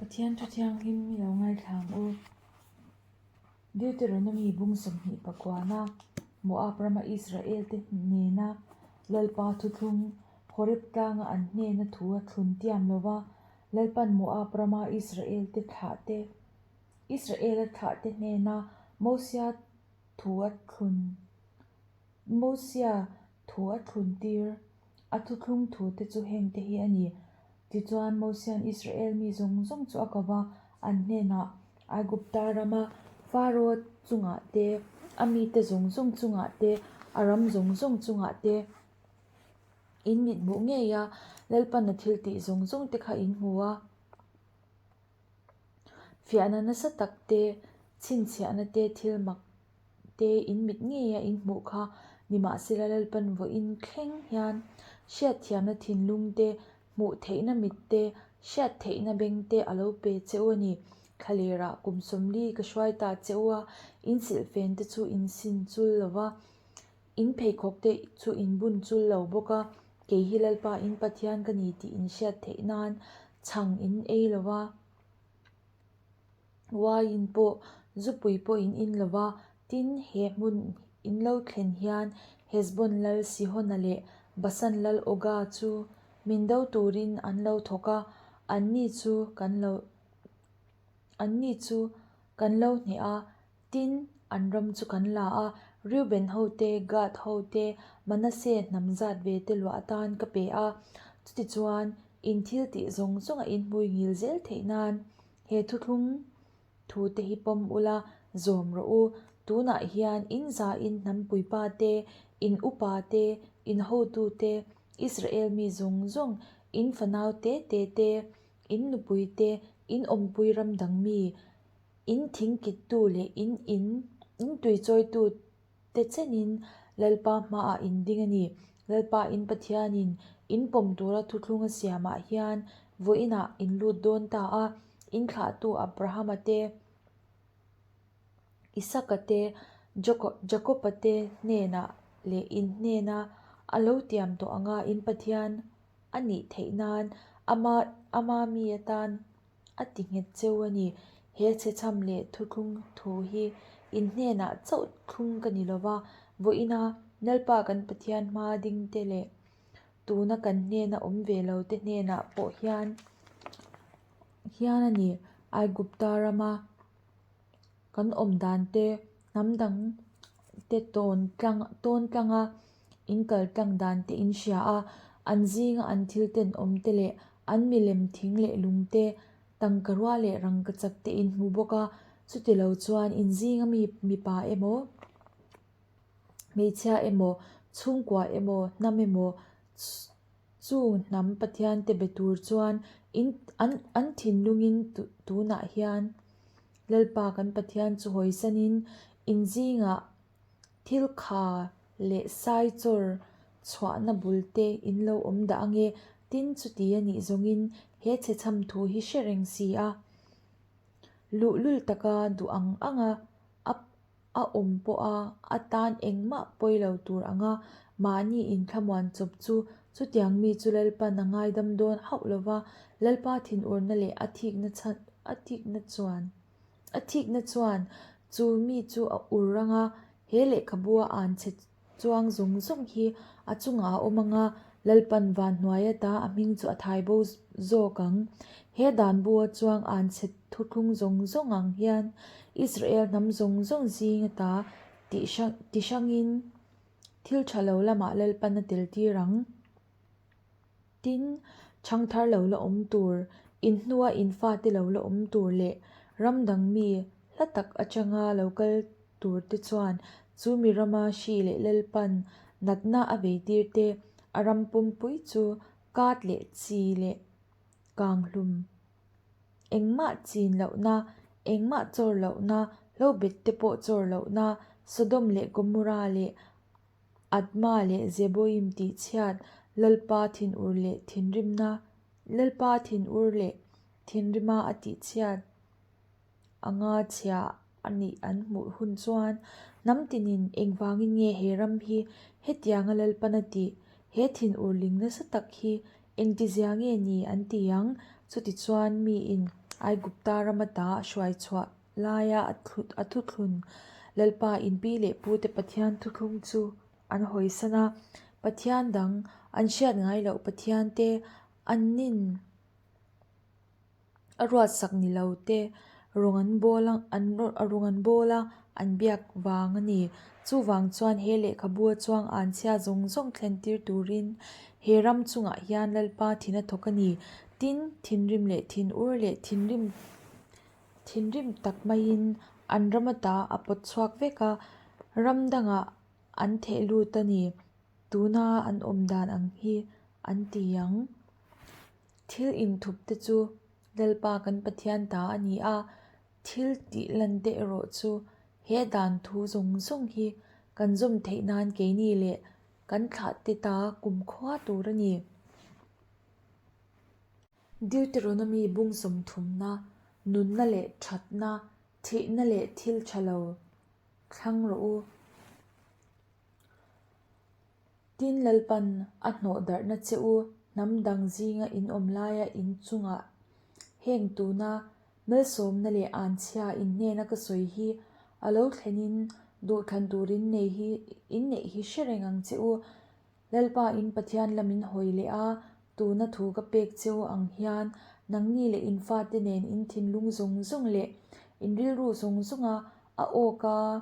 Pathian thu thianghlim i lo ngaithla ang u. Deuteronomy bung 20 pakuana Moab rama Israelte nena Lalpa thuthlung Horeb tlanga an hnena thu a thlun tiam lova Lalpan Moab rama Israelte thlahte Israela thlahte hnena Mosia thu a thlun Mosia thu a thlun tir a thuthlung thute chu hengte hi a ni. Tichuan, Mosia'n Israel mi zawng zawng chu a ko va, an hnenah, Aigupta rama Faro chungah te, a mite zawng zawng chungah te, a ram zawng zawng chungah te, in mithmuh ngei a, Lalpan a thiltih zawng zawng te kha in hmu a. Fiahna nasa tak te, chhinchhiahna te, thil mak te in mit ngeia in hmuh kha nimahsela Lalpan vawiin thleng hian hriatthiamna thinlung te, hmuh theihna mit te, hriat theihna beng te a lo pe che u a ni. Thlalerah kum 40 ka hruai ta che u a, in silhfen te chu in sin chul lo va, in pheikhawk te chu in bun chul lo bawk a, kei hi Lalpa in Pathian ka ni tih in hriat theih nan chhang in ei lo va. Uaiin pawh zupui pawh in in lo va, tin he hmun in lo thlen hian Hesbon lal Sihona leh Basan lal Oga chu min do turin an lo thawk a, anni chu kan lo anni chu kan lo hneh a, tin an ram chu kan la a, Reuben ho te, Gad ho te, Manasseh hnam zat ve te luah atan ka pe a, chutichuan in thil tih zawng zawng a inhmui ngil zel theih nan he thuthlung thu te hi pawm ula zawm rawh u. Tunah hian in zain hnam puipa te, in upa te, in hotu te, Israel mi zawng zawng, in fanau te te te, in nupui te, in awmpui ram dang mi, in thingkittu leh in in in tuichawitu te chenin Lalpa hmaah in ding a ni. Lalpa in Pathianin in pawm tura thuthlung a siamah hian vawiinah in lut dawn ta a, in thlahtu Abrahama te, Isaka te, Jakoba te hnenah leh in hnena a lo tiam tawh anga in Pathian a nih theih nan ama ama mi atan a ti nghet cheu a ni. He chhechham leh thuthlung thu hi in hnenah chauh thlung ka ni lova, vawiina Lalpa kan Pathian hma ding te leh tuna kan hnena awm ve lo te hnenah pawh hian hian a ni. Aigupta rama kan awm dan te, hnam dang te tawn tlang tawn tlanga in kal tlang dan te in hria a, an zinga an thil tenawm te leh an milem thing leh lung te, tangka rua leh rangka chak te in hmu bawk a, chuti lo chuan in zinga mi mipa emaw, hmeichhia emaw, chhungkua emaw, hnam emaw, Chung hnam Pathiante be tur chuan in an an thinlungin tunah hian Lalpa kan Pathian chu hawisanin in zingah thil kha leh sai chawr chhuahna bul te in lo awm dah ange, tin chuti a nih zawngin he chhechham thu hi hre reng si a. Luhlul taka duh ang anga a A awm pawha a tan engmah pawi lo tur anga mahni inthlamuan chawp chu chutiang mi chu Lalpan a ngaidam dawn hauh lo va, Lalpa thinurna leh a thikna chhan a thikna chuan a thikna chuan chu mi chu a ur anga he lehkhabua an chhe Chuang zawng zawng hi a chungah a awm ang a, Lalpan van hnuai ata a hming chu a thai bo zawk ang. He dan bua chuang an chhe thuthlung zawng zawng ang hian Israel hnam zawng zawng zing ata ti hrangin thil tha lo lamah Lalpan a tel tir ang. Tin, chhangthar lo la awm tur, in hnua in fate lo la awm tur leh ram dang mi hla tak atanga lo kal tur te chuan chu mi rama hri leh Lalpan natna a vei tir te, a ram pumpui chu kat leh chi leh kanghlum, engmah chin lohna, engmah chawr lohna, hlobet te pawh chawr lohna, Sodom leh Gomorrah leh Adma leh Zeboim tih chhiat Lalpa thinur leh thinrimna Lalpa thinur leh thinrima a tih chhiat anga chhia a nih an hmuh hun chuan hnam tinin engvangin nge he ram hi hetianga Lalpan a tih? He thinur ling nasa tak hi engtizia nge ni an ti ang? Chutichuan miin. Aigupta ram ata a hruai chhuah laia a thuthlun Lalpa in pi leh pute Pathian thuthlung chu an hawisan a, Pathian dang an hriat ngai loh Pathian te an nin a ruatsak ni lo te rawng an bawl a an rawng an bawl a an biak vang a ni. Chuvang chuan he lehkhabu a chuang anchhia zawng zawng thlen tir turin he ram chungah hian Lalpa thin a thawk a ni. Tin, thinrim leh thinur leh thinrim thinrim tak maiin an ram ata a pawt chhuak vek a, ram dangah an theh lut a ni. Tuna an awm dan ang hi an ti ang. Thil inthup te chu Lalpa kan Pathian ta a ni a, thil tih lan te erawh chu he dan thu zawng zawng hi kan zawm theih nan keini leh kan thlah te ta kumkhua tur a ni. Deuteronomy bung sawmthumna, nunna leh thatna, thihna leh thil tha lo thlang rawh u. Tin Lalpan a hnawh darhna che u, hnam dang zinga in awm laia in chungah heng tuna malsawmna leh anchhia in hnena ka sawi hi a lo thlenin duhthlan tur in nei hi in neih hi hre reng ang che u. Lalpa in Pathian lam in hawi leh a, tuna thu ka pek che u ang hian nangni leh in fate nen in thinlung zawng zawng leh in rilru zawng zawnga a awka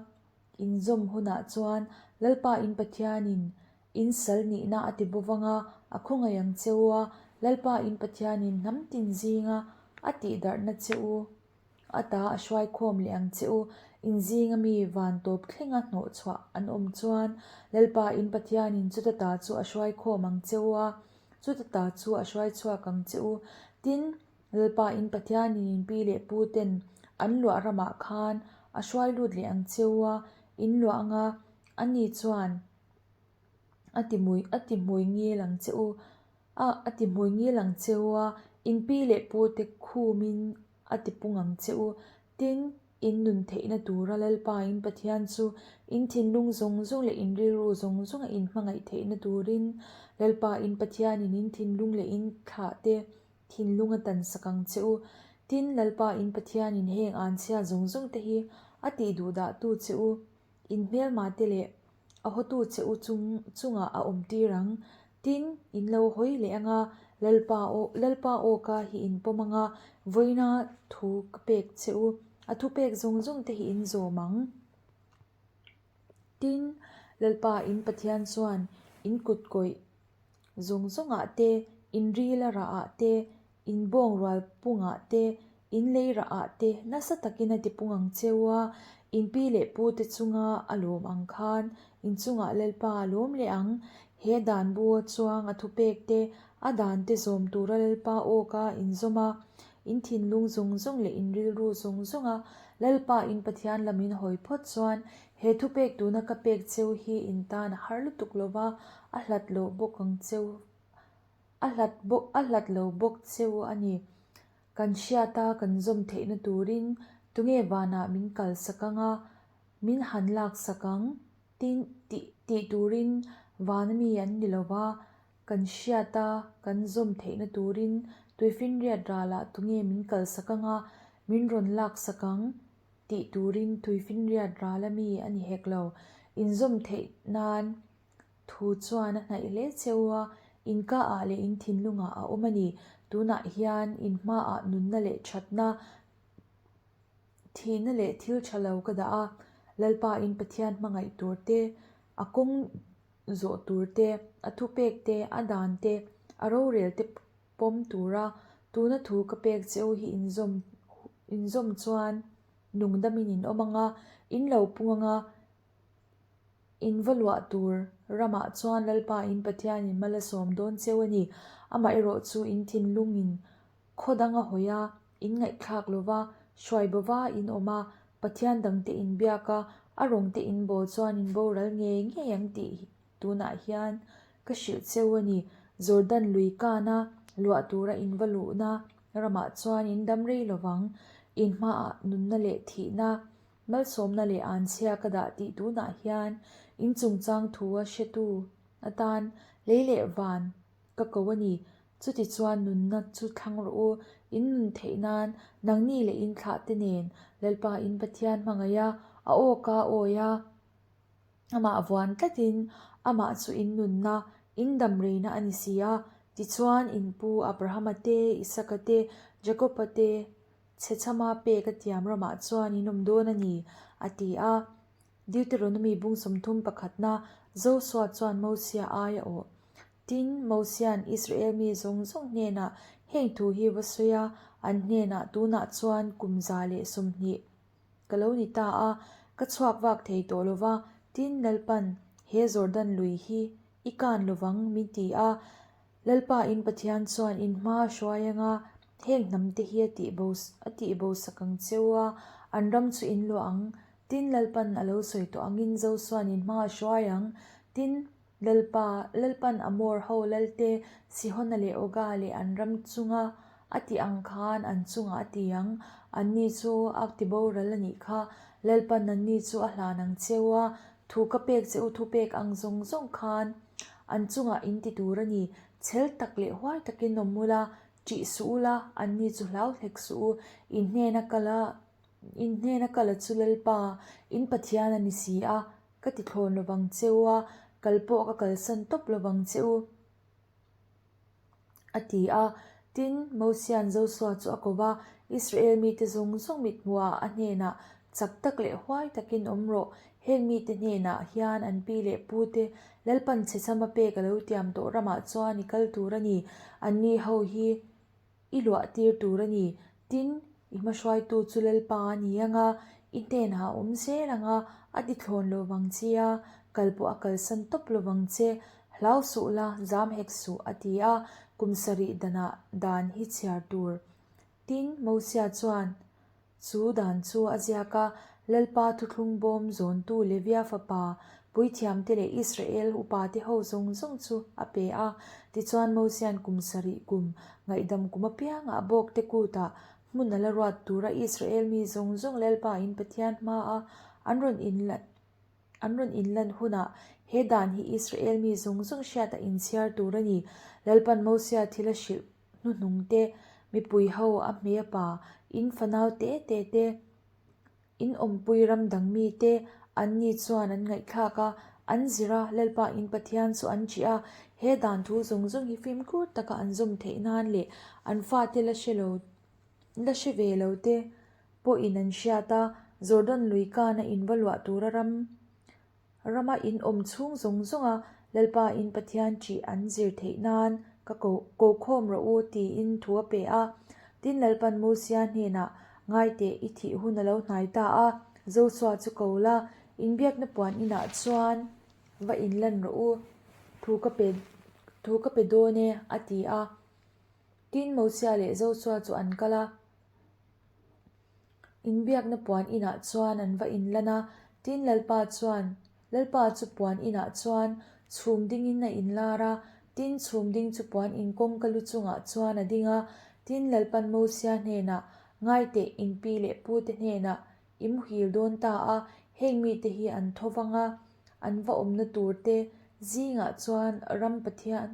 Inzawm hunah chuan Lalpa in Pathianin in sal nihna a ti bo vang a, a khawngaih ang che u a, Lalpa in Pathianin hnam tin zinga a tihdarhna che u ata a hruaikhawm leh ang che u. In zinga mi van tawp thlenga hnawh chhuah an awm chuan Lalpa in Pathianin chuta ta chu a hruaikhawm ang che u a, chuta ta chu a hruai chhuak ang che u. Tin, Lalpa in Pathianin in pi leh pu ten an luah ramah khan a hruai lut leh ang cheu a, in luah anga ani chuan a ti hmui a ti hmui ngil ang che u a a ti hmui ngil ang cheu a, in pi leh pu te khumin a ti pung ang che u. Tin, in nun theihna tura Lalpa in Pathian chu in thinlung zawng zawng leh in rilru zawng zawnga in hmangaih theihna turin Lalpa in Pathianin in thinlung leh in thlah te Thinlung a tan sak ang che u. Tin, Lalpa in Pathianin heng anchhia zawng zawng te hi a tih duh dah tu che u, in hmelma te leh a hawtu che u chung chungah a awm tir ang. Tin, in lo hawi leh ang a, Lalpa aw Lalpa aw ka hi in pawm ang a, vawiina thu ka pek che u, a thupek zawng zawng te hi in zawm ang. Tin, Lalpa in Pathian chuan in kut kawih zawng zawngah te, in ril a rahah te, in bawng rual pungah te, in lei rahah te nasa takin a ti pung ang cheu a, in pi leh pu te chunga a lawm ang khan in chungah Lalpa a lawm leh ang. He dan bu a chuang a thupek te, a dan te zawm tura Lalpa awka in zawm a, in thinlung zawng zawng leh in rilru zawng zawnga Lalpa in Pathian lam in hawi phawt chuan He thupek tuna ka pek cheu hi in tan a har lutuk lo va, a hlat loh bawk ang cheu, a hlat bawk, a hlat lo bawk cheu a ni. Kan hriat a, kan zawm theihna turin tunge vanah min kalsak ang a, min han laksak ang? Tin, tih tih turin vana mi an ni lo va, kan hriat a, kan zawm theihna turin tuifinriat ralah tunge min kalsak ang a, min rawn laksak ang? Tih turin tuifinriat ral a mi a ni hek lo. Inzawm theih nan thu chuan a hnaih hle che u a, in ka ah leh in thinlungah a awm a ni. Tunah hian in hmaah nunna leh thatna, thihna leh thil tha lo ka dah a, Lalpa in Pathian hmangaih tur te, a kawng zawh tur te, a thupek te, a dan te, a rorel te pawm tura tuna thu ka pek che u hi inzawm inzawm chuan nungdamin in awm ang a, in lo pung ang a, in va luah tur ramah chuan Lalpa in Pathianin mal a sawm dawn cheu a ni. Amaherawh chu in thinlungin khaw dang a hawi a, in ngaihthlak lova, hruai bova in awm a, Pathian dangte in biak a, a rawngte in bawl chuan in boral ngei ngei ang tih Tunah hian ka hrilh cheu a ni, Jordan lui kana luah tura in va luhna ramah chuan in dam rei lovang, in hmaah nunna leh thihna, malsawmna leh anchhia ka dah tih tunah hian in chungchang thu a hretu atan lei leh van ka ko a ni. Chutichuan nunna chu thlang rawh u. In nun theih nan nangni leh in thlahte nen Lalpa in Pathian hmangaih a, a aw ka awi a, amah vuan tlatin amah chu in nunna, in damreina a ni si a. Tichuan, in pu Abrahama te, Isaka te, Jakoba te chhechhama pek a tiam ramah chuan in awm dawn a ni, a ti a. Deuteronomy bung 30 pakhatna Josua chuan Mosia ai a awh. Tin, Mosia'n Israel mi zawng zawng hnenah heng thu hi va sawi a, an hnenah tunah chuan kum 120 ka lo ni ta a, ka chhuak vak thei tawh lo va, tin, Lalpan he Jordan lui hi i kan lo vang min ti a, Lalpa in Pathian chuan in hma a hruai anga heng hnamte hi a tihbo sak ang che u a, an ram chu in luah ang, tin, Lalpan a lo sawi tawh angin Josua'n in hma a hruai ang, tin, Lalpa, Lalpan Amor ho Lalte, Sihona leh Oga leh an ram chunga a tih ang khan an chungah a ti ang, anni chu a ti boral a nih kha. Lalpan anni chu a hlan ang che u a, thu ka pek che u thupek ang zawng zawng khan an chungah in ti tur a ni. Chhel tak leh huai takin awm ula, ṭih suh ula, anni chu hlau hlek suh u, in hnena kal a, in hnena kal a chu Lalpa, in Pathian a ni si a, Ka ti thlawn lo vang che u a, kal pawh ka kalsan tawp lo vang che u, a ti a. Tin, Mosia'n Josua chu a ko va, Israel mite zawng zawng mithmuhah a hnenah, Chak tak leh huai takin awm rawh, heng mite hnenah hian an pi leh pute Lalpan chhechhama pek a lo tiam tawh ramah chuan i kal tur a ni, anni ho hi I luah tir tur a ni. Tin, i hmahruaitu chu Lalpa a ni ang a, i hnenah a awm zel ang a, a ti thlawn lo vang che a, kal pawh a kalsan tawp lo vang che. Hlau suh la, zam hek suh, a ti a, kum sarih danah dan hi chhiar tur. Tin, Mosia chuan Chu dan chu a ziak a, Lalpa thuthlung bawm zawntu Levia fapa, puithiamte leh Israel upate ho zawng zawng chu a pe a. Tichuan Mosia'n kum sarih kum, ngaihdam kum apiangah bawkte kutah hmun a la ruat tura Israel mi zawng zawng Lalpa in Pathian hmaa an rawn inlan an rawn inlan hunah he dan hi Israel mi zawng zawng hriata inchhiar tur a ni. Lalpa'n Mosia thil a hrilh hnuhnung te, mipui ho a hmei a pa, in fanau te te te, in awmpui ram dang mi te, an ni chuan an ngaihthlak a, an zir a, Lalpa in Pathian chu an ṭih a, he dan thu zawng zawng hi fimkhur taka an zawm theih nan leh an fate la hre lo la hre ve lo te pawhin an hriat a, Jordan lui kana in va luah tura ram Rama in awm chhung zawng zawnga Lalpa in Pathian ṭih an zir theih nan ka ko ko khawm rawh u tiin thu a pe a. Tin Lalpan Mosia hnenah, Ngai teh, i thih hun a lo hnai ta a, Josua chu ko la, inbiakna puan inah chuan va inlan rawh u, thu ka pe thu ka pe dawn e, a ti a. Tin Mosia leh Josua chu an kal a. Inbiakna puan inah chuan an va inlan a, tin Lalpa chuan, Lalpa chu puan inah chuan chhum dingin a inlar a, tin chhum ding chu puan in kawngka lu chungah chuan a ding a, tin Lalpan Mosia hnenah, Ngai teh, in pi leh pute hnenah i muhil dawn ta a, heng mite hi an tho vang a, an va awmna turte zingah chuan ram Pathian,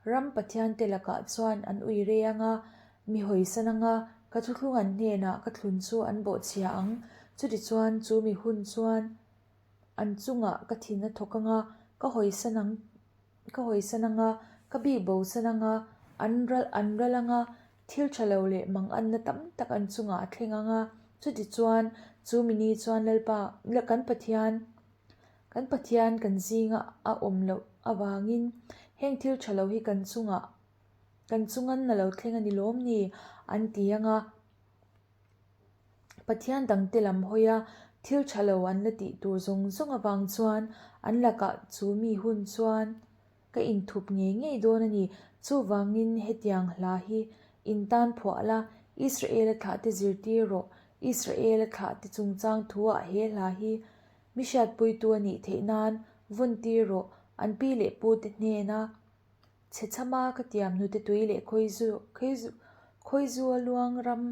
Ram Pathiante lakah chuan an ui rei ang a, mi hawisan ang a, ka thuthlung an hnenah ka thlun chu an bawhchhia ang. Chutichuan chu mi hun chuan an chungah ka thin a thawk ang a, ka hawisan ang, ka hawisan ang a, ka bik bosan ang a, an ral an ral ang a, thil tha lo leh manganna tam tak an chungah a thleng ang a. Chutichuan chu mi ni chuan Lalpa, kan Pathian, Kan Pathian kan zinga a awm loh avangin heng thil tha lo hi kan chungah kan chungan a lo thleng a ni lawm ni an ti ang a. Pathian dangte lam hawi a thil tha lo an la tih tur zawng zawng avang chuan an lakah chu mi hun chuan Ka inthup ngei ngei dawn a ni. Chuvangin hetiang hla hi in tan phuah la, Israel-a thlahte zirtir rawh. Israel-a thlahte chungchang thuah he hla hi mi hriatpuitu a nih theih nan vawn tir rawh. An pi leh pute hnena chhe chhama ka tiam hnute tui leh khawizu khawizu khawizua luang ram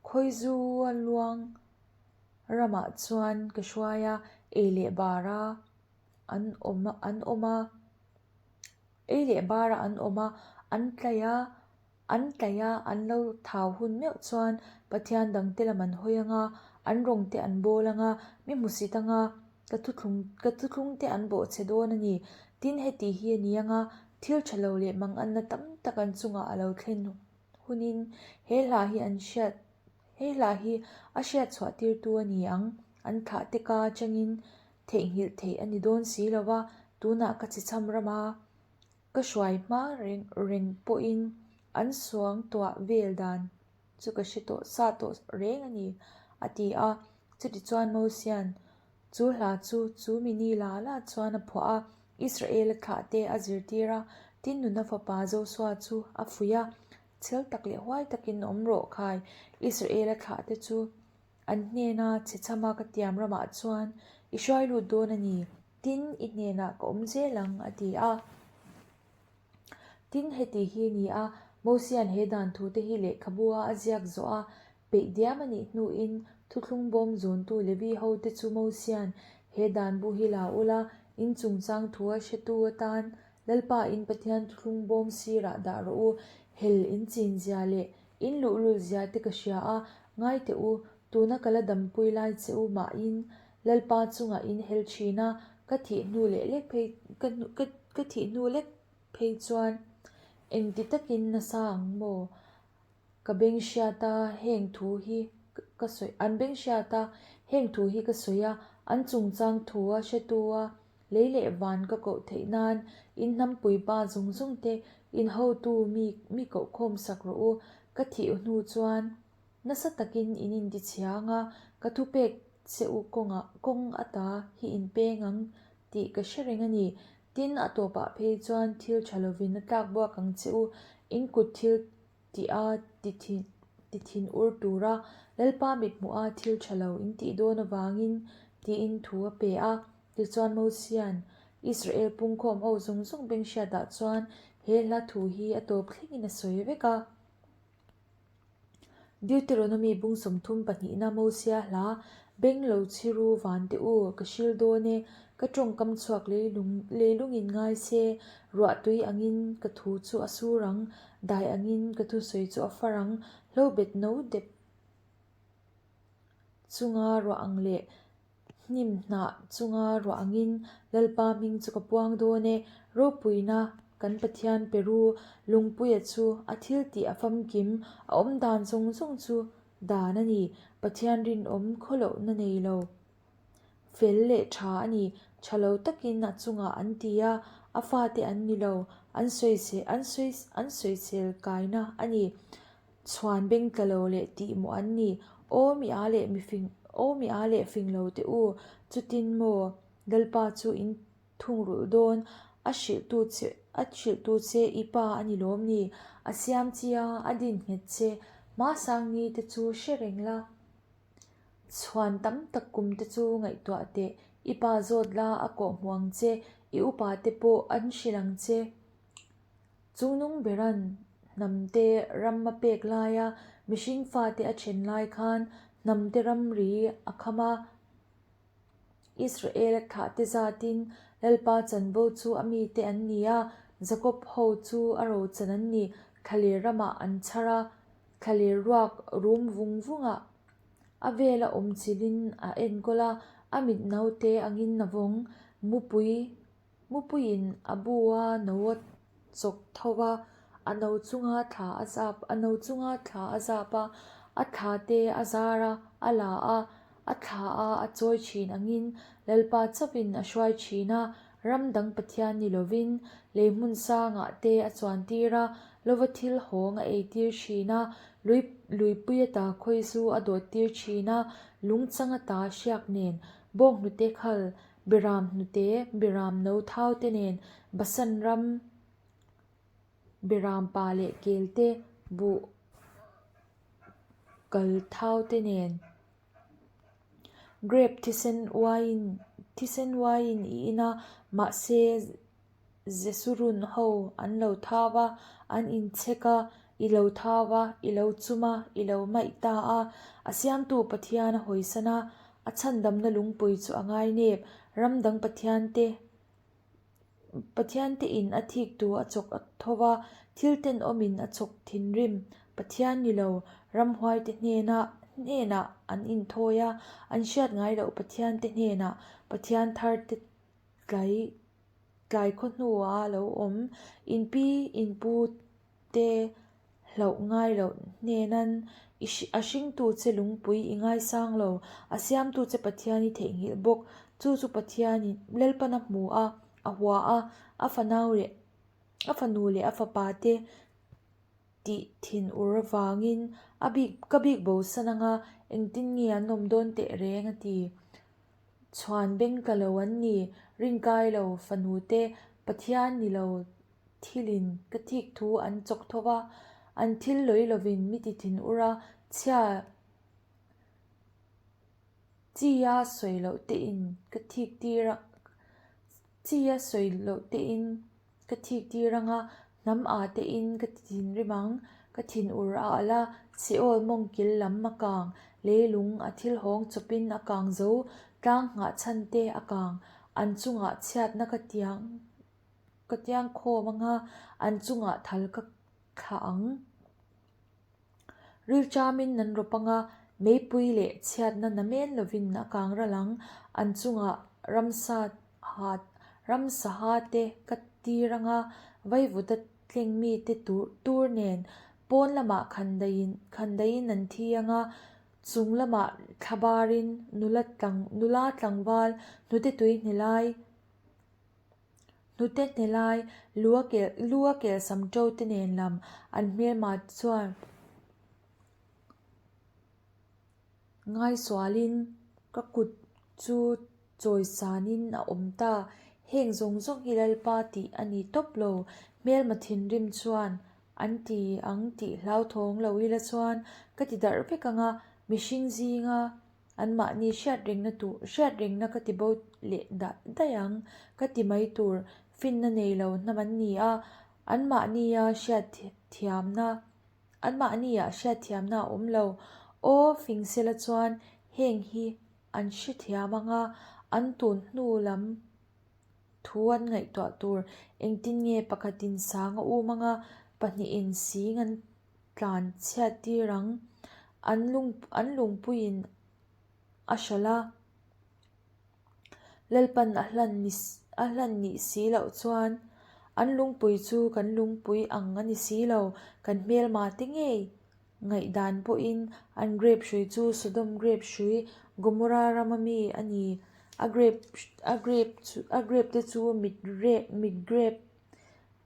khawizua luang ramah chuan ka hruai a, ei leh bar a. an awm a an awm a ei leh bara an awm a an tlaih a. An tlaih a, an lo thau hun meuh chuan Pathian dangte lam an hawi ang a, an rawngte an bawl ang a, mi hmusit ang a, ka thuthlung ka thuthlungte an bawhchhe dawn a ni. Tin, heti hi a ni ang a, thil tha lo leh manganna tam tak an chungah a lo thlen hunin he hla hi an hriat he hla hi a hriat chhuah tirtu a ni ang. An thlah te ka atangin theihnghilh theih a ni dawn si lo va, tunah ka chhechham ram a. Ka hruai hma reng reng pawhin an suang tuah vel dan chu ka hre tawh sa tawh reng a ni, a ti a. Chutichuan Mosia'n chu hla chu chu mini la la chuan a phuah a, Israela thlahte a zirtir a, tin nuna fapa Josua chu a fuih a, Chhel tak leh huai takin awm rawh khai, Israela thlahte chu an hnena chhechhama ka tiam ramah chuan i hruai lut dawn a ni. Tin, i hnenah ka awm zel ang, a ti a. Tin, heti hi a ni a, Mosia'n he dan thute hi lehkhabua a ziak zawh a, peih diam a nih hnuin thuthlung bawm zawntu Levi hote chu Mosia'n he dan bu hi la ula, in chungchang thu a hretu atan Lalpa in Pathian thuthlung bawm sirah dah rawh u, hel in chinzia leh in luhlul zia te ka hria a, ngai teh u, tuna ka la dampui lai che u mahin Lalpa chungah in hel thin a, ka thih hnu leh lek phei ka ka ka thih hnu lek phei chuan engti takin nasa ang maw? Ka beng hriat a, heng thu hi ka sawi an beng hriat a, heng thu hi ka sawi a, an chungchang thu a hretu a, lei leh van ka koh theih nan in hnampui pa zawng zawng te in hotu mi mi kohkhawm sak rawh u, ka thih hnu chuan Nasa takin in intichhiang a, ka thupek che u kawngah kawng ata hi in peng ang tih ka hre reng a ni. Tin, a tawpah phei chuan thil tha lovin a tlak buak ang che u, in kut thil tih a ti thin ur tura Lalpa mithmuha thil tha lo in tih dawn avangin tiin thu a pe a. Tichuan Mosia'n Israel pungkhawm ho zawng zawng beng hriatah chuan he hla thu hi a tawp thlengin a sawi vek a. Deuteronomy bung 30 pahnihna Mosia hla, Beng lo chhiru van teh u, ka hril dawn e, ka tawngkam chhuak leilung leilungin ngai se, ruah tui angin ka thu chu a sur ang, dai angin ka thusawi chu a far ang, hlobet no dep chunga ruah ang leh Hnim hnah chunga ruah angin Lalpa hming chu ka puang dawn e. Ropuina kan Pathian Peru Lungpuia chu a thil tih a famkim, a awm dan zawng zawng chu dan a ni. Pathian rinawm khawlohna nei lo, fel leh tha a ni. Tha lo takin a chungah an ti a, a fate an ni lo, an sawi an sawi an sawisel kaina a ni. Chhuan beng tla lo leh tih maw an ni? Aw mi a leh mi fing, aw mi a leh fing lo teh u, chutin maw Lalpa chu in thungrulh dawn, a hrilhtu che, a hrilhtu che i pa a ni lawm ni? A siam chi a, a din nghet che, hmasang ni te chu hre reng la. Chhuan tam tak kum te chu ngaihtuah teh, i pa zawt la a kawh hmu ang che, i upa te pawh an hrilh ang che. Chungnung beran hnamte ram a pek laia mihring fate a then lai khan hnamte ramri a kham a. Israel a thlahte zatin Lalpa chanvo chu a mite an ni a, Jakob ho chu a rochan an ni. Thlaler ramah an chhar a, thlaler ruak rum vung vungah a vela awm chilhin a enkawl a, a mit naute angin a vawng mupui Mupuiin a bu a no a chawk tho a, a no chunga thla a zap a no chunga thla a zap a, a thla te a zar a, a la a, a thla a a chawi thin angin Lalpa chauhin a hruai thin a, ram dang Pathian ni lovin lei hmun sangah te a chuan tir a, lova thil hawng a ei tir thin a, lui luipui ata khawi zu a dawt tir thin a, lungchang ata hriak nen bawnghnute khal Beram hnute, beram no thau te nen Basan ram beram pa leh kel te, buh kal thau te nen grape thisen uaiin thisen uaiin i in a, mahse Jesurun ho an lo thau a, an inchhek a, i lo thau a, i lo chum a, i lo maih ta a. A siamtu Pathian a hawisan a, a chhandamna lungpui chu a ngainep. Ram dang Pathiante Pathiante in a thiktu a chawk a tho va. Thil tenawmin a chhawk thinrim, Pathian ni lo, ramhuaite hnena hnenah an inthawi a, an hriat ngai loh Pathiante hnenah Pathian tharte tlai tlai khaw hnua lo awm, inpi inpu te hlauh ngai loh hnenan i a hringtu che lungpui i ngaisang lo, a siamtu che Pathian i theihnghilh bawk, chu chu Pathianin Lalpan a hmu a, a hua a, a fanau leh a fanu leh a fapa te tih thin ur avangin a bik ka bik bosan anga engtin nge an awm dawn teh reng a ti. Chhuan beng tla lo an ni, rinkai lo fanu te Pathian ni lo thilin ka thik thu an chawk tho va, an thil lawi lovin mi ti thin ur a, chhia chia sawi loh tein ka thik tir a, chia sawi loh tein ka thik tir ang a, hnam ah tein ka ti thinrim ang, ka thin ur a alh a, Seol mawng kil lam a kang, leilung a thil hawng chawpin a kang zo, tlang nghah chhan te a kang, an chungah chhiatna ka tiang. Ka tiang khawm anga an chungah thal ka thlah ang. Rilṭamin nan rawp anga meipui leh chhiatna na men lovin a kang ral ang. An chungah ramsa ha ramsa ha te ka tir anga vaivuta tleng mite tur tur nen pawn lamah khandaiin khandaiin an thi anga chung lamah thlabarin nula tlang nula tlangval hnute tui hne lai Hnute hne lai, lu a kel lu a kel sam to te nen lam an hmelma chuan ngaisualin ka kut chu chawisanin a awm ta. Heng zawng zawng hi Lalpa tih a ni tawp lo. Hmelma thinrim chuan an ti ang tih hlauthawng lo ila chuan ka ti darh vek ang a, mihring zinga Anmahni hriatrengna tur hriatrengna ka ti bo leh dah daih ang, ka ti mai tur finna nei lo hnam an ni a, anmahnia hriatthiamna anmahnia hriatthiamna a awm lo. Aw, Fingsela chuan heng hi an hrethiam ang a, an tun hnu lam thu an ngaihtuah tur engtin nge pakhatin sang a um ang a, pahnihin sing an tlan chhiat tir ang. An lung an lungpuiin a hralh a, Lalpan a hlan ni a hlan nih si loh chuan an lungpui chu kan lungpui ang a ni si lo, kan hmelma te ngei ngaihdan pawhin an grape hrui chu Sodom grape hrui Gomorrah rama mi a ni, a grape a grape chu a grape te chu mit mit grape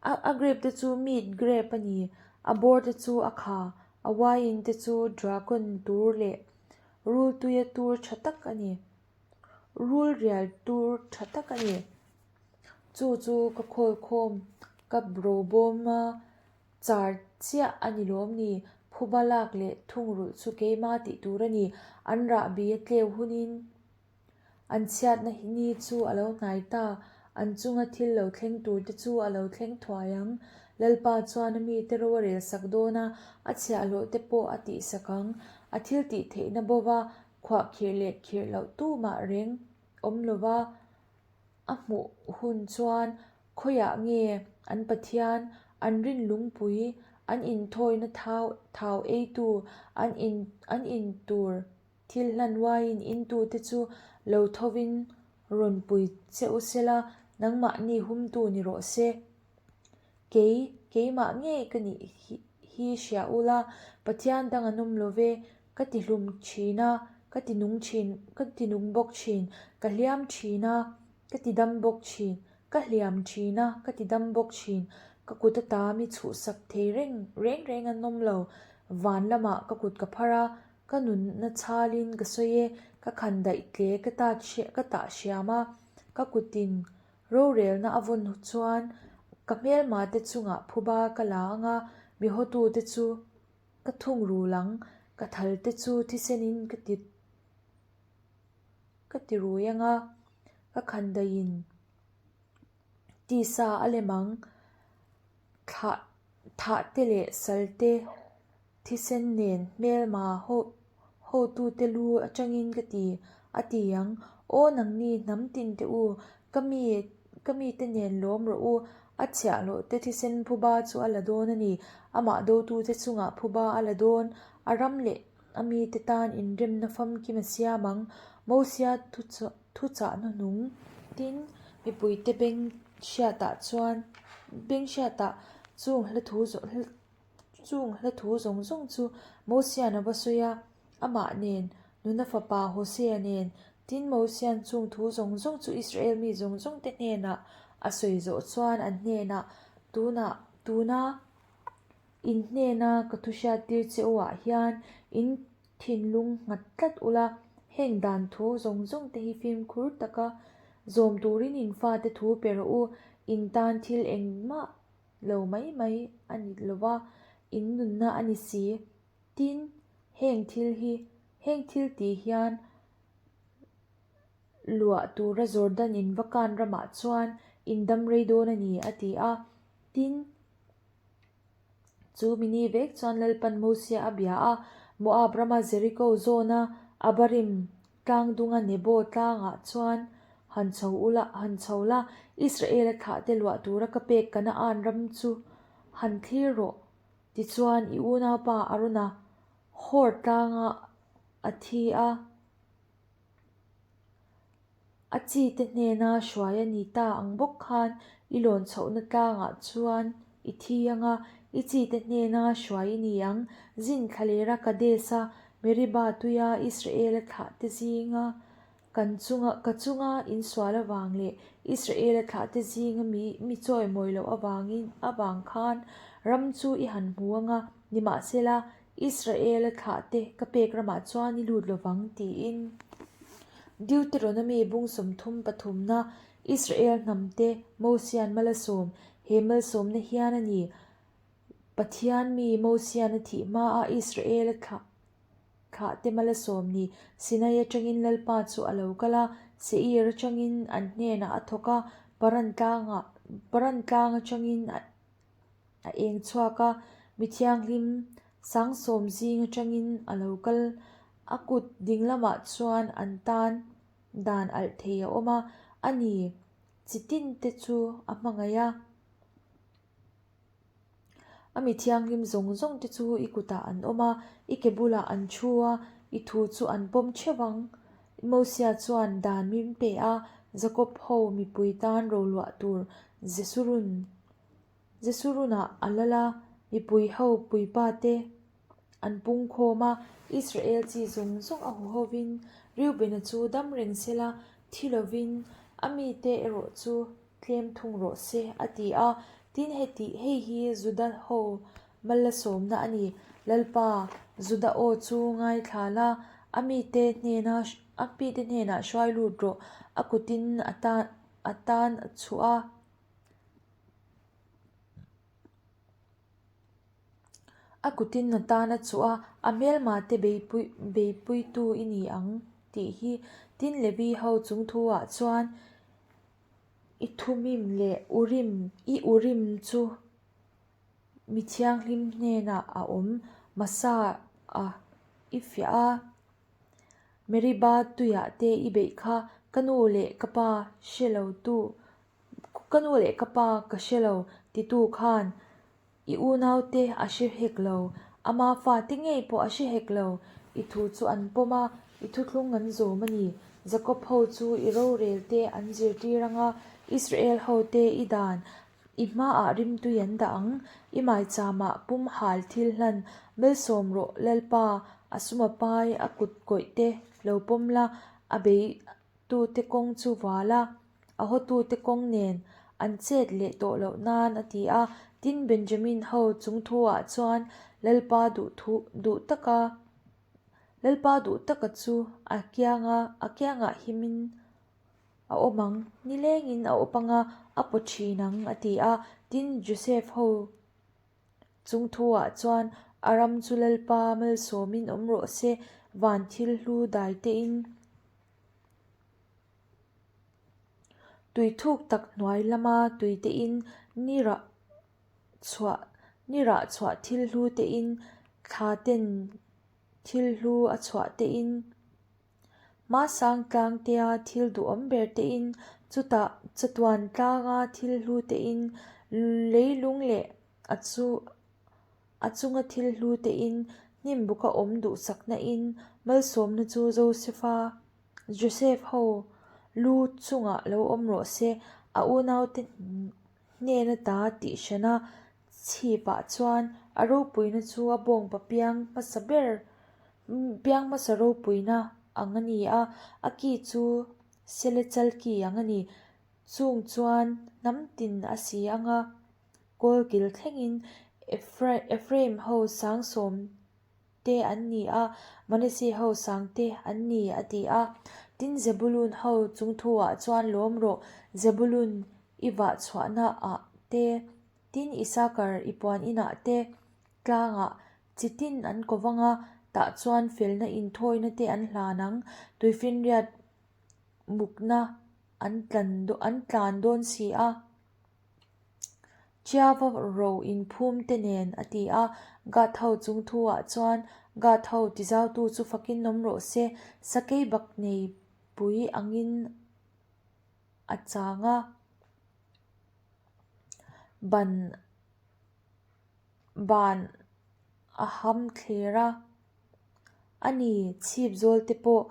A a grape te chu meat grape a ni. A bawr te chu a kha. A wine te chu dragon tur leh rul tuia tur tha tak a ni. Rul rial tur tha tak a ni. Chu chu ka khawl khawm ka ro bawm a char chiah a ni lawm ni. Phuba lak leh thungrulh chu keima tih tur a ni. An rahbi a tleu hunin. An chhiatna hi ni chu a lo hnai ta, an chunga thil lo thleng tur te chu a lo thleng thuai ang. Lalpa chuan a mite ro a rel sak dawn a, a chhiahhlawh te pawh a tihsak ang. A thil tih theihna bova khuah khirh leh khirh loh tumah reng awm lova a hmuh hun chuan khawiah nge an Pathian, an rin lungpui, an inthawina thau thau eitu, an in an in tur Thil hlan uaiin intute chu lo thovin rawn pui che u sela, nangmahni humtu ni rawh se. Kei, keimah ngei ka nih hi hria ula, Pathian dang an awm lo ve, ka ti hlum thin a, ka ti nung thin, ka ti nung bawk thin, ka hliam thin a, ka ti dam bawk thin, ka hliam thin a, ka ti dam bawk thin, ka kut ata mi chhuhsak thei reng reng reng an awm lo, van lamah ka kut ka phar a, Ka nunna chhalin ka sawi e, ka khan daih tle ka ta ka tah hriam a, ka kutin rorelna a vawn chuan ka hmelma te chungah phuba ka la ang a, mi hawtute chu ka thungrul ang, ka thal te chu thisenin ka ti ka ti rui ang a, ka khan daihin tisa a lem ang, thlah thah te leh sal te. Thisen nen hmelma ho hotute lu atangin ka ti, a ti ang. Aw nangni hnam tin teh u, ka mi ka mite nen lawm rawh u. A chhiahhlawhte thisen phuba chu a la dawn a ni. Amah dotute chungah phuba a la dawn. A ram leh a mite tan inremna famkim a siam ang. Mosia thuchah hnuhnung tin mipuite beng hriatah chuan beng hriatah chung hla thu Chung hla thu zawng zawng chu Mosian a va sawi a, amah nen, nuna fapa Hosea nen, tin Mosian chung thu zawng zawng chu Israel mi zawng zawng te hnenah a sawi zawh chuan an hnenah, Tunah, tuna in hnena ka thu hriattir che u ah hian in thinlung nghat tlat ula, heng dan thu zawng zawng te hi fimkhur taka zawm turin in fate thu pe rawh u, in tan thil engmah lo mai mai a ni lo va, in nunna a ni si. Tin, heng thil hi, heng thil tih hian luah tura Jordan in va kan ramah chuan in dam rei dawn a ni, a ti a. Tin, chu mini vek chuan Lalpan Mosia a bia a, Moab rama Jeriko zawna Abarim Tlang dunga Nebo tlangah chuan han chho ula, han chho la, Israela thlahte luah tura ka pek Kanaan ram chu han thlir rawh. Tichuan, i unaupa Arona Hor tlanga a thi a, a chite hnena hruai a ni ta ang bawk khan i lawn chhohna tlangah chuan i thi anga i chite hnena hruai i ni ang. Zin thlalera Kades-a Meribah tuia Israela thlahte zinga kan chunga ka chunga insual avang leh Israela thlahte zinga mi mi chawimawi loh avangin avang khan ram chu i han hmu anga, nimahsela Israela thlahte ka pek ramah chuan i lut lovang tiin Deuteronomy bung 30 pathumna Israel hnamte Mosian malsawm he malsawmna hian a ni. Pathian mi Mosian a thih hmaa Israel-a thlah thlahte malsawm ni Sinai atangin Lalpa chu a lo kal a, Seir atangin an hnenah a thawk a, Paran tlangah Paran tlang atangin a a eng chhuak a, mi thianghlim sangsawm zing atangin a lo kal. A kut ding lamah chuan an tan dan alh thei a awm a, a ni chi tin te chu a hmangaih a. A mi thianghlim zawng zawng te chu i kutah an awm a, i ke bulah an thu a, i thu chu an pawm theuh ang. Mosia chuan dan min pe a, Jakob ho mipui tan roluah tur Jesurun Jesurunah a lal a, mipui ho puipa te an pung khawm a, Israel chi zawng zawng a huhovin Reubena chu dam reng sela thi lovin a mite erawh chu tlem thung rawh se, a ti a. Tin, heti, hei hi Juda ho malsawmna a ni. Lalpa, Juda aw chu ngaithla la, a mite hnena, a mite hnenah hruai lut rawh, a kutin a tan, a tan a chhuah a. A kutin a tan a chuh a, a hmelmate beipui, beipuitu i ni ang tih hi. Tin, Levi ho chung thuah chuan, I thumim leh urim, i urim chu mi thianghlim hnenah a awm hmasa a, i fiah a, Meribah tuiah te i beih kha ka nu leh ka pa hre lo tu, ka nu leh ka pa ka hre lo titu khan I unaute a hre hek lo, ama fate ngei pawh a hre hek lo. I thu chu an pawm a, i thuthlung an zawm a ni. Jakob ho chu i rorel te an zirtir ang a, Israel hote i dan, i hmaah rimtui an dah ang. I maichama pum hal thil hlan, malsawm rawh Lalpa, a suma pai, a kut kawih te lo pawm la, a bei tute kawng chu vual a, a hawtute kawng nen an chet leh tawh loh nan a ti a. Tin, Benjamin ho chung thuah chuan Lalpa duh thu duh taka Lalpa duh taka chu a kianga a kiangah himin a awm ang, nilengin a awp anga a paw thin ang a ti a. Tin, Joseph ho Chung thuah chuan a ram chu Lalpa malsawmin awm rawh se, van thil hlu dai tein tui thuk tak hnuai lama tui tein ni rah chhuah ni rah chhuah thil hlu tein thla ten thil hlu a chhuah tein Hmasang tlangtea thil duhawm ber tein chutah chatuan tlanga thil hlu tein. Leilung leh a chu a chunga thil hlu tein hnim buka awm duhsakna in malsawmna chu Josefa Joseph ho lu chungah lo awm rawh se, a unaute hnena ta tih hrana chhipah chuan a ropuina chu a bawngpa piang hmasa ber piang hmasa ropuina ang a ni a, a ki chu sele chal ki ang a ni. Chung chuan hnam tin a si ang a, kawlkil thlengin Ephraim ho sangsawm te an ni a, Manase ho sang te an ni, a ti a. Tin, Zebulun ho chung thuah chuan lawm rawh, Zebulun i vah chhuahna ah te, tin Isakar i puan inah te, tlangah chi tin an ko vang a, tah chuan felna inthawina te an hlan ang, tuifinriat mukna an tlan dawn si a. Chiava ro inphum te nen a ti a, Gad ho chung thu ah chuan Gad ho tizautu chu fakin awm rawh se, sakei bak nei pui angin a chang a, ban ban a ham thler a, a ni chhip zawl te pawh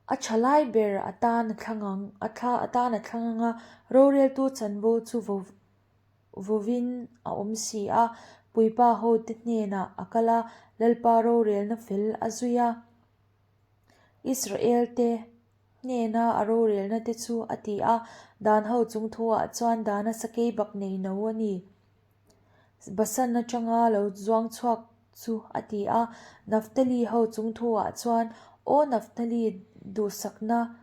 a tha lai ber atan a thlang ang a thla atan a thlang ang a, roreltu chanvo chu vo vawin a awm si a, puipa ho te hnenah a kal a, Lalpa rorelna fel a zui a, Israel te hnena a rorelna te chu a ti a, dan ho chung thuah chuan dana sakei bak nei no a ni. Basan atanga lo zuang chhuak chu a ti a. Naphtali ho chung thuah chuan, Aw Naphtali, duhsakna,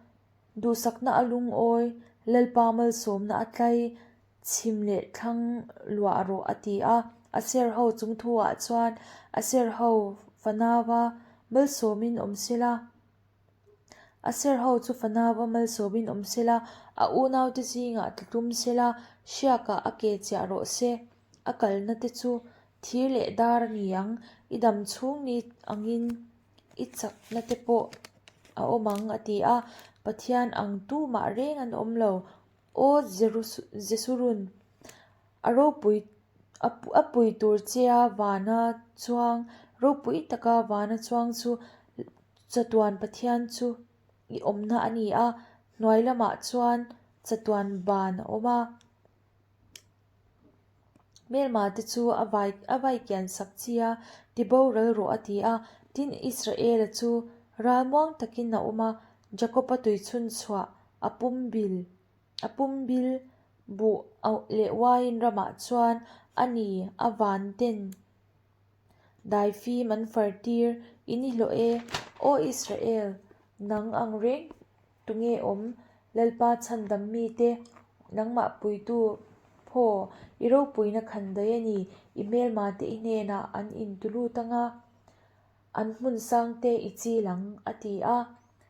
duhsakna a lungawi, Lalpa malsawmna a tlai, chhim leh thlang luah rawh a ti a. Aser ho chung thuah chuan, Aser ho fanava malsawmin awm sela. A ser ho chu fanau a malsawmin awm sela, a unaute zingah tla tum sela, hriakah a ke chiah rawh se. A kalna te chu thir leh dar a ni ang, i dam chhung ni angin i chakna te pawh a awm ang, a ti a. Pathian ang tumah reng an awm lo. Aw Jesurun, a ropui a pui tur chea vana chuang, ropui taka vana chuang chu chatuan Pathian chu i awmna a ni a, hnuai lamah chuan chatuan ban a awm a. Hmelma te chu a vai a vai kian sak chi a, ti boral rawh a ti a. Tin, Israela chu ralmuang takin a awm a, Jakob-a tuichhun chhuah a pum bil a pum bil buh leh uaiin ramah chuan a ni a van ten daifim an far tir i ni hlawh e, Aw Israel, nang ang reng tunge awm Lalpa chhandam mite nangmah puitu phaw i ropuina khan daih a ni, i hmelma te i hnenah an intulut anga. An hmun sangte i chil ang, a ti a.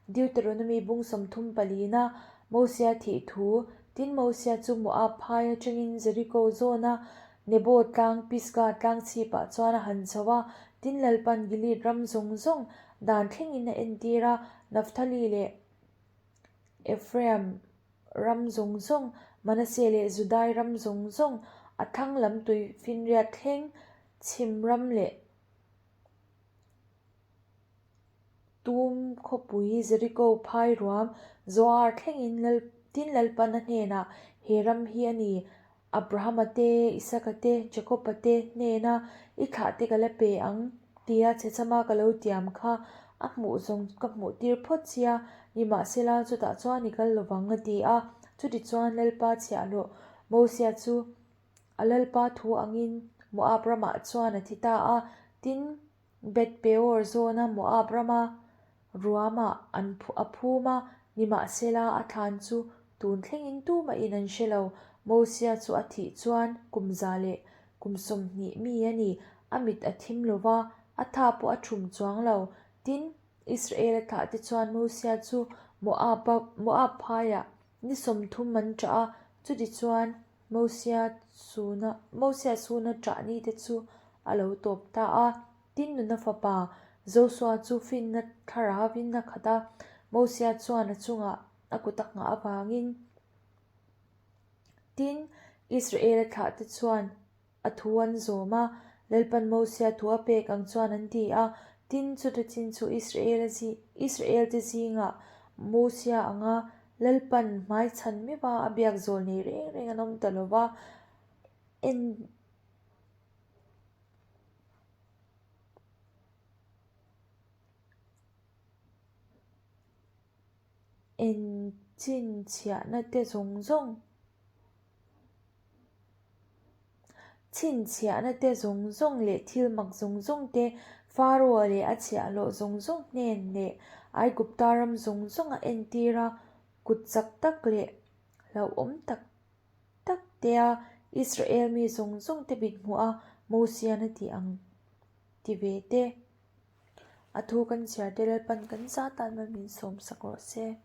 Deuteronomy bung 30 palina Mosia thih thu, Tin Mosia chu Moab phai atangin Jeriko zawna Nebo tlang Pisgah tlang chhipah chuan a han chho a, tin Lalpan Gilead ram zawng zawng dan thlengin a entir a, Naphtali leh Ephraim ram zawng zawng, Manasseh leh Judai ram zawng zawng, a thlang lam tuifinriat thleng chhim ram leh Tum khawpui Jeriko phai ruam Zoar thlengin Lal tin Lalpana hnenah he ram hi a ni. Abrahama te, Isaka te, Jakoba te hnena i thlah te ka la pe ang tia chhechama ka lo tiam kha a hmuh zawng ka hmuh tir phawt sia, nimahsela chutah chuan i kal lovang a ti a. Chutichuan Lalpa chhiahhlawh Mosia chu A Lalpa thu angin Moab ramah chuan a thi ta a, tin, Beth Peor zawna Moab rama ruamah an a phum a, nimahsela a thlan chu tun thlengin tumahin an hre lo. Mosia chu a thih chuan kum 120 mi a ni, a mit a thim lo va, a tha pawh a thum chuang lo. Tin, Israel-a thlahte chuan Mosia chu Moab-a Moab phaiah ni 30 an ṭah a, chutichuan Mosia chhuna Mosia chhuna ṭah ni te chu a lo tawp ta a. Tin nuna fapa Josua chu finna thlaravin a khat a, Mosia chuan a chungah a kut a nghah avangin. Tin, Israela thlahte chuan a thu an zawm a, Lalpan Mosia thu a pek ang chuan an ti a. Tin, chuta chin chu Israela Israelte zingah Mosia anga Lalpan hmaichhan meuh a a biak zawl nei reng reng an awm ta lo va, en Enchhinchhiahna te zawng zawng Chhinchhiahna te zawng zawng leh thil mak zawng zawng te Pharaoh leh a chhiahhlawh zawng zawng hnen leh Aigupta ram zawng zawng a entir a, kut chak tak leh hlauhawm tak tak tea Israel mi zawng zawng te mithmuh a Mosian a tih ang ti ve te. A thu kan chhiar te Lalpan kan zat tan mal min sawm sak rawh se.